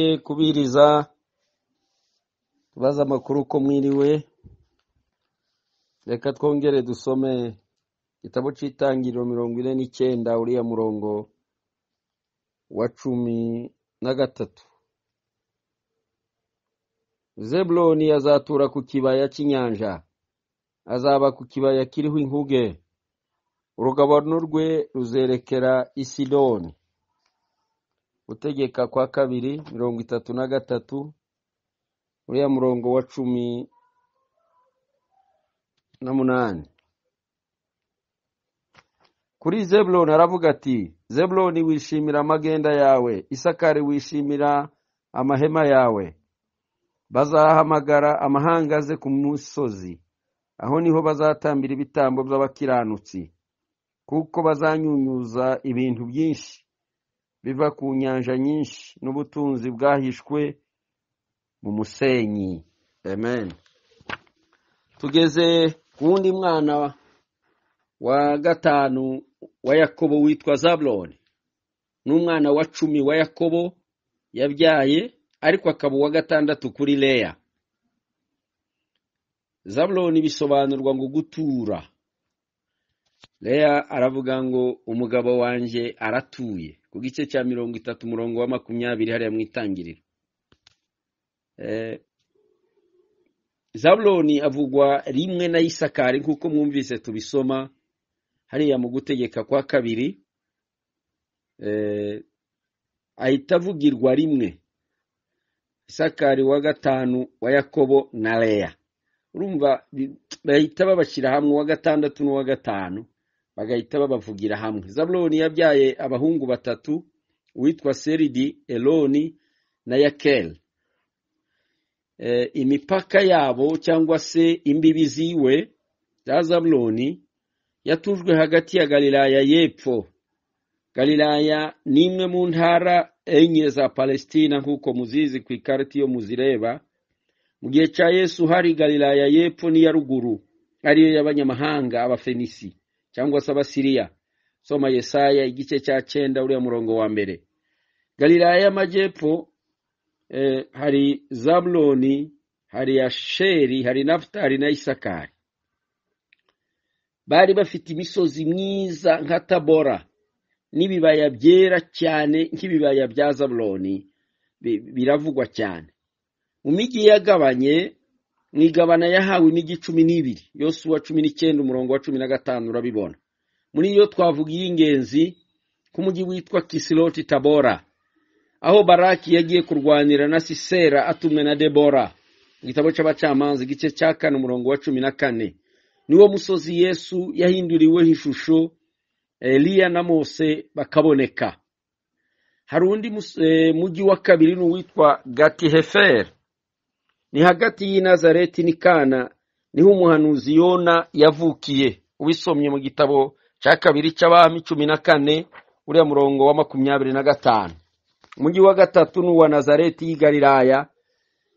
Twongeye kubiriza tubaza amakuru ko mwiriwe. Reka twongere dusome igitabo cy'Itangiriro 49, uriya murongo wa 13. Zebuloni azatura ku kibaya cy'inyanja, azaba ku kibaya kiriho inkuge, urugabano rwe ruzerekera i Sidoni. Gutegeka kwa Kabiri 33, uriya murongo wa 18. Kuri Zebuloni aravuga ati: Zebuloni wishimira amagenda yawe, Isakari wishimira amahema yawe. Bazahamagara amahanga aze ku musozi, aho niho bazatambira ibitambo by'abakiranutsi, kuko bazanyunyuza ibintu byinshi biva ku nyanja nyinshi n'ubutunzi bwahishwe mu musenyi. Amen. Tugeze ku wundi mwana wa 5 wa Yakobo witwa Zabuloni. N'umwana wa 10 wa Yakobo yabyaye, ariko akaba uwa 6 kuri Leya. Zabuloni bisobanurwa ngo gutura. Leya aravuga ngo umugabo wanjye aratuye, ku gice cya 30 umurongo wa 20 hariya mu Itangiriro. Zabuloni avugwa rimwe na Isakari nk'uko mwumvise tubisoma hariya mu Gutegeka kwa Kabiri. Ahita avugirwa rimwe Isakari wa 5 wa Yakobo na Leya. Urumva bahita babashyira hamwe, uwa 6 n'uwa 5 bagahita babavugira hamwe. Zabuloni yabyaye abahungu 3, uwitwa Seridi, Eloni na Yakeli. Imipaka yabo cyangwa se imbibi ziwe za Zabuloni yatujwe hagati ya Galilaya y'epfo. Galilaya ni imwe mu ntara 4 za Palestina nk'uko muzizi ku ikarita iyo muzireba. Mu gihe cya Yesu hari Galilaya y'epfo n'iya ruguru, ariyo y'abanyamahanga, Abafenisi cyangwa se Abasiriya. Soma Yesaya igice cya 9 uriya murongo wa 1. Galilaya y'amajyepfo hari Zabuloni, hari Asheri, hari Naftali na Isakari. Bari bafite imisozi myiza nka Tabora n'ibibaya byera cyane nk'ibibaya bya Zabuloni, biravugwa cyane. Mu migi yagabanye, mu igabana yahawe imigi 12, Yosuwa 19 umurongo wa 15 urabibona. Muri iyo twavuga iy'ingenzi k'umugi witwa Kisiloti Tabora, aho Baraki yagiye kurwanira na Sisera atumwe na Debora. Igitabo cy'Abacamanza igice cya 4 umurongo wa 14. Niwo musozi Yesu yahinduriweho ishusho, Eliya na Mose bakaboneka. Hari undi mugi wa 2 n'uwitwa Gati-Hefer. Ni hagati y'i Nazareti n'i Kana, niho umuhanuzi Yona yavukiye. Ubisomye mu gitabo cya 2 cy'Abami 14 uriya murongo wa 25. Umugi wa 3 n'uwa Nazareti y'i Galilaya,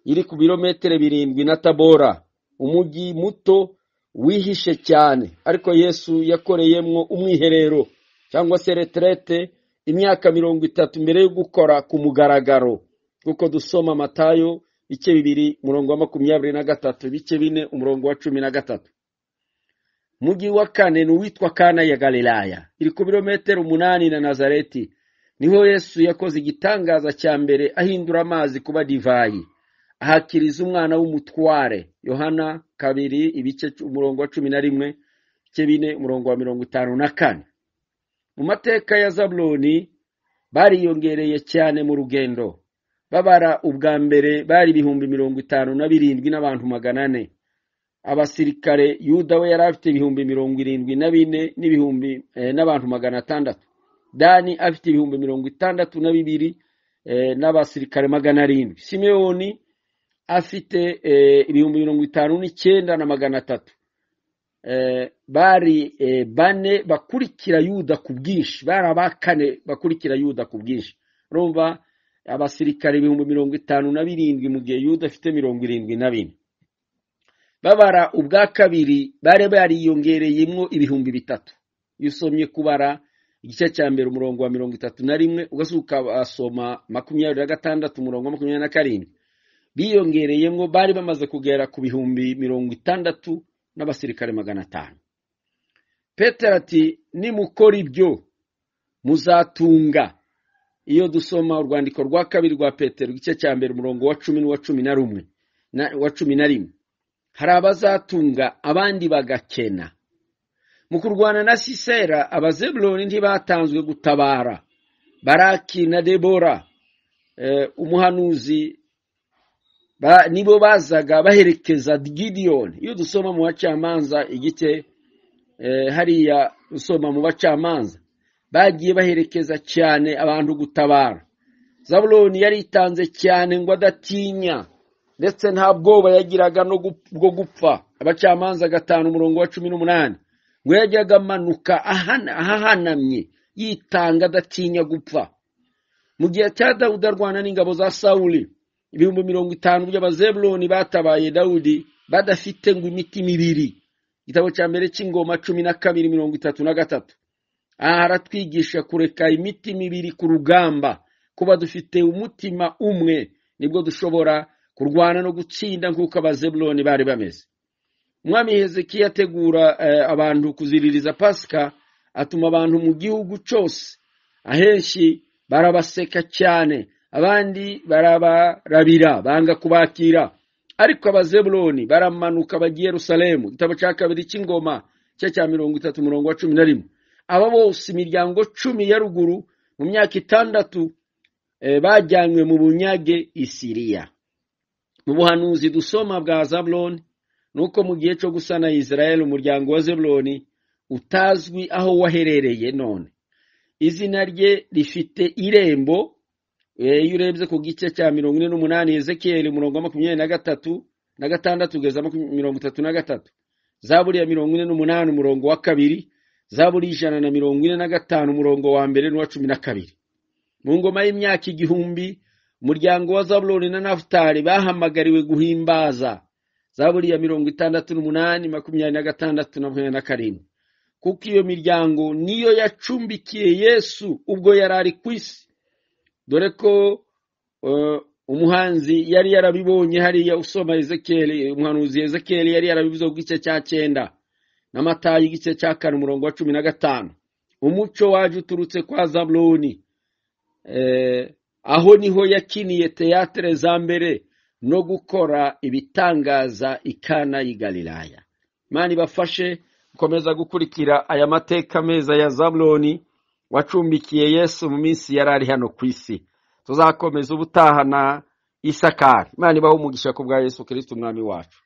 iri ku birometero 7 na Tabora, umugi muto wihishe cyane, ariko Yesu yakoreyemwo umwiherero cyangwa se retraite imyaka 30 mbere yo gukora ku mugaragaro, kuko dusoma Matayo ibice 2 umurongo wa 23, ibice 4 umurongo wa 13. Mugi wa 4 n'uwitwa Kana ya Galilaya, iri ku birometero 8 na Nazareti. Niho Yesu yakoze igitangaza cya mbere, ahindura amazi kuba divayi, ahakiriza umwana w'umutware. Yohana 2 ibice umurongo wa 11, ibice 4 umurongo wa 54. Mu mateka ya Zabuloni bariyongereye cyane mu rugendo. Babara ubwa mbere bari 57,400 n'abantu 400. Abasirikare Yuda we yari afite 74,000 n'ibihumbi n'abantu 600. Dani afite 62,000 n'abasirikare 700. Simeoni afite 59,300. Bari 4 bakurikira Yuda ku bwinshi, bari abakane bakurikira Yuda ku bwinshi. Urumva abasirikare 57,000 mu gihe Yuda afite 74. Babara ubwa 2 bari bariyongereyemo 3,000. Yusomye kubara igice cya 1 umurongo wa 31, ugasuka basoma 26 umurongo wa 27. Biyongereyemo bari bamaze kugera ku 60,000 n'abasirikare 500. Petero ati nimukora ibyo muzatunga. Iyo dusoma urwandiko rwa 2 rwa Petero igice cya 1 umurongo wa 10 n'uwa 11 na wa 11, hari abazatunga abandi bagakena. Mu kurwana na Sisera, Abazebuloni ntibatanzwe gutabara. Baraki na Debora umuhanuzi nibo bazaga baherekeza Gideon. Iyo dusoma mu bacamanza igice hariya usoma mu bacamanza, bagiye baherekeza cyane abantu gutabara. Zabuloni yaritanze cyane ngo adatinya, ndetse nta bwoba yagiraga no bwo gupfa. Abacamanza 5 umurongo wa 18, ngo yajyaga amanuka ahahanamye yitanga adatinya gupfa. Mu gihe cya Dawudi arwana n'ingabo za Sawuli, 50,000 by'Abazebuloni batabaye Dawudi badafite ngo imitima ibiri. Igitabo cya mbere cy'Ingoma 12:33. Aha haratwigisha kureka imitima ibiri ku rugamba, kuba dufite umutima umwe nibwo dushobora kurwana no gutsinda nk'uko Abazebuloni bari bameze. Umwami Hezekiya ategura abantu kuziririza Pasika, atuma abantu mu gihugu cyose. Ahenshi barabaseka cyane, abandi barabarabira banga kubakira, ariko Abazebuloni baramanuka bagiye Yerusalemu. Igitabo cya 2 cy'Ingoma cya 30 umurongo wa 11. Aba bose imiryango 10 ya ruguru mu myaka 6 bajyanywe mu bunyage i Siriya. Mu buhanuzi dusoma bwa Zabuloni, nuko mu gihe cyo gusana Israel umuryango wa Zebuloni utazwi aho waherereye none, izina rye rifite irembo. Iyo urebye ku gice cya 48 Ezekiel umurongo wa 23 na 6 kugeza 33, Zaburi ya 48 umurongo wa 2, Zaburi 145 umurongo wa 1 n'uwa 12. Mu ngoma y'imyaka 1000 umuryango wa Zabuloni na Naftali bahamagariwe guhimbaza. Zaburi ya 68 26 na 27. Kuko iyo miryango niyo yacumbikiye Yesu ubwo yari ari ku isi. Dore ko umuhanzi yari yarabibonye hariya usoma Ezekiel, umuhanuzi Ezekiel yari yarabivuze ku gice cya 9 na Matayo igice cya 4 umurongo wa 15. Umuco waje uturutse kwa Zabuloni, aho niho yakiniye teatre za mbere no gukora ibitangaza i Kana y'i Galilaya. Imana ibafashe gukomeza gukurikira aya mateka meza ya Zabuloni wacumbikiye Yesu mu minsi yari ari hano ku isi. Tuzakomeza ubutaha na Isakari. Imana ibahe umugisha ku bwa Yesu Kristo umwami wacu.